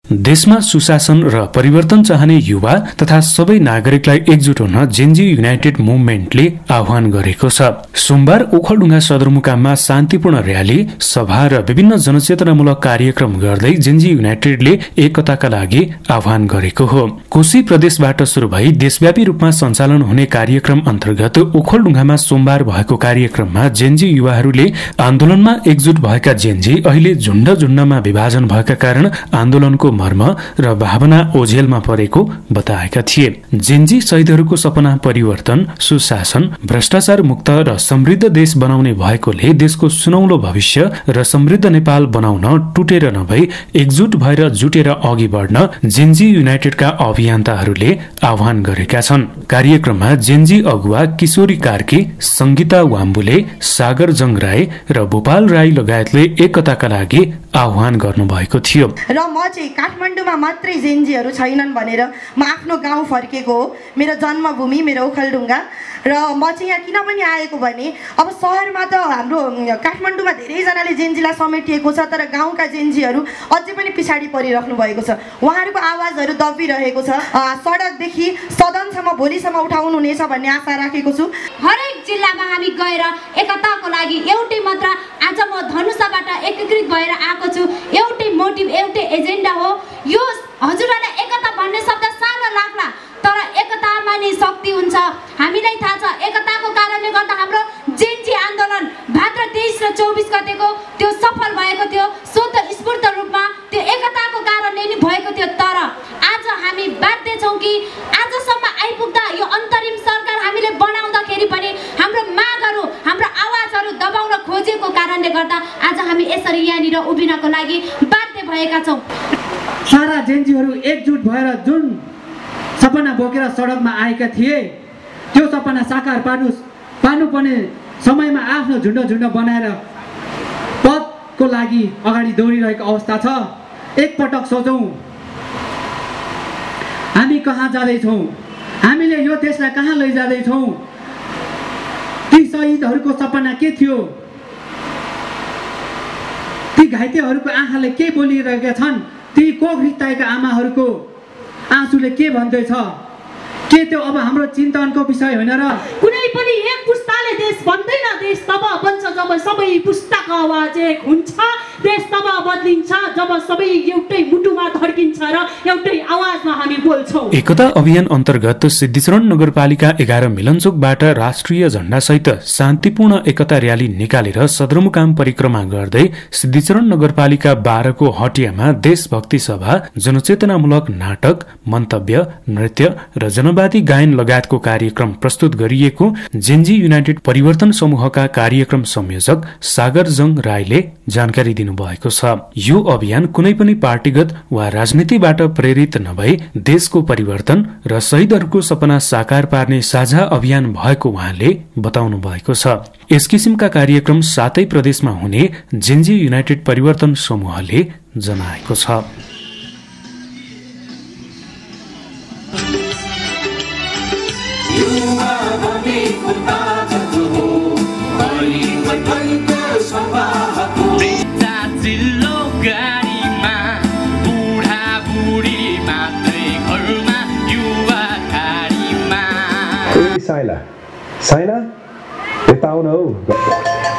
देशमा सुशासन र परिवर्तन चाहने युवा तथा सबै नागरिकलाई एकजुट हुन जेन्जी युनाइटेड मुभमेन्टले आह्वान गरेको छ। सोमबार ओखलढुङ्गा सदरमुकाममा शान्तिपूर्ण र्याली, सभा र विभिन्न जनचेतनामूलक कार्यक्रम गर्दै जेन्जी युनाइटेडले एकताका लागि आह्वान गरेको हो। कोशी प्रदेशबाट सुरु भई देशव्यापी रूपमा सञ्चालन हुने कार्यक्रम अन्तर्गत ओखलढुङ्गामा सोमबार भएको कार्यक्रममा जेन्जी युवाहरूले आन्दोलनमा एकजुट भएका जेन्जी अहिले झुण्ड झुण्डमा विभाजन भएका कारण आन्दोलनको मर्म र भावना ओझेलमा परेको बताएका थिए। जेन्जी शहीदहरूको सपना परिवर्तन, सुशासन, भ्रष्टाचार मुक्त र समृद्ध देश बनाउने भएकोले देशको सुनौलो भविष्य र समृद्ध नेपाल बनाउन टुटेर नभई एकजुट भएर जुटेर अघि बढ्न जेन्जी युनाइटेडका अभियन्ताहरूले आह्वान गरेका छन्। कार्यक्रममा जेन्जी अगुवा किशोरी कार्की, संगीता वाम्बुले, सागर जङ राई र भोपाल राई लगायतले एकताका लागि आह्वान गर्नुभएको थियो। र म चाहिँ काठमाडौँमा मात्रै जेन्जीहरू छैनन् भनेर म आफ्नो गाउँ फर्केको हो। मेरो जन्मभूमि मेरो ओखलढुङ्गा र म चाहिँ यहाँ किन पनि आएको भने अब सहरमा त हाम्रो काठमाडौँमा धेरैजनाले जेन्जीलाई समेटिएको छ, तर गाउँका जेन्जीहरू अझै पनि पछाडि परिराख्नु भएको छ। उहाँहरूको आवाजहरू दबिरहेको छ। सडकदेखि सदनसम्म भोलिसम्म उठाउनु हुनेछ भन्ने आशा राखेको छु। हरेक जिल्लामा हामी गएर एकताको लागि एउटै मात्र, आज म धनुषाबाट एकीकृत भएर आएको छु। एउटै मोटिभ, एउटै एजेन्डा हो। यो हजुरहरूलाई एकता भन्ने शब्द सानो लाग्ला, तर एकतामा नै शक्ति हुन्छ। हामीलाई थाहा छ एकताको कारणले गर्दा हाम्रो जेन्जी आन्दोलन भाद्र 23 र 24 गतेको त्यो सफल भएको थियो। स्वतस्फूर्त रूपमा त्यो एकताको कारणले नै भएको थियो। तर आज हामी बाध्य छौँ कि आजसम्म आइपुग्दा यो अन्तरिम सरकार हामीले बनाउँदाखेरि पनि हाम्रो मागहरू, हाम्रो आवाजहरू दबाउन खोजेको कारणले गर्दा आज हामी यसरी यहाँनिर उभिनको लागि बाध्य भएका छौँ। सारा जेन्जीहरू एकजुट भएर जुन सपना बोकेर सडकमा आएका थिए, त्यो सपना साकार पार्नुपर्ने समयमा आफ्नो झुण्ड बनाएर पदको लागि अगाडि दौडिरहेको अवस्था छ। एकपटक सोचौँ, हामी कहाँ जाँदैछौँ? हामीले यो देशलाई कहाँ लैजाँदैछौँ? ती शहीदहरूको सपना के थियो? ती घाइतेहरूको आँखाले के बोलिरहेका छन्? ती कोख रित्ताएका आमाहरूको आँसुले के भन्दैछ? के त्यो अब हाम्रो चिन्तनको विषय होइन र? कुनै पनि एक पुस्ताले देश बन्दैन। देश तब बन्छ जब सबै पुस्ताको आवाज एक हुन्छ। देश तब बदलिन्छ जब सबै एउटै मुटुमा धड्किन्छ र एउटै आवाजमा हामी बोल्छौँ। एकता अभियान अन्तर्गत सिद्धिचरण नगरपालिका 11 मिलनचोकबाट राष्ट्रिय झण्डा सहित शान्तिपूर्ण एकता र्याली निकालेर सदरमुकाम परिक्रमा गर्दै सिद्धिचरण नगरपालिका 12 को हटियामा देशभक्ति सभा, जनचेतनामूलक नाटक, मन्तव्य, नृत्य र जनवादी गायन लगायतको कार्यक्रम प्रस्तुत गरिएको जेन्जी युनाइटेड परिवर्तन समूहका कार्यक्रम संयोजक सागर जङ राईले जानकारी दिनुभएको छ। यो अभियान कुनै पनि पार्टीगत वा राजनीतिबाट प्रेरित नभई देशको परिवर्तन र शहीदहरूको सपना साकार पार्ने साझा अभियान भएको उहाँले बताउनु भएको छ। यस किसिमका कार्यक्रम 7 प्रदेशमा हुने जेन्जी युनाइटेड परिवर्तन समूहले जनाएको छ। Saila, यता आउनु हौ।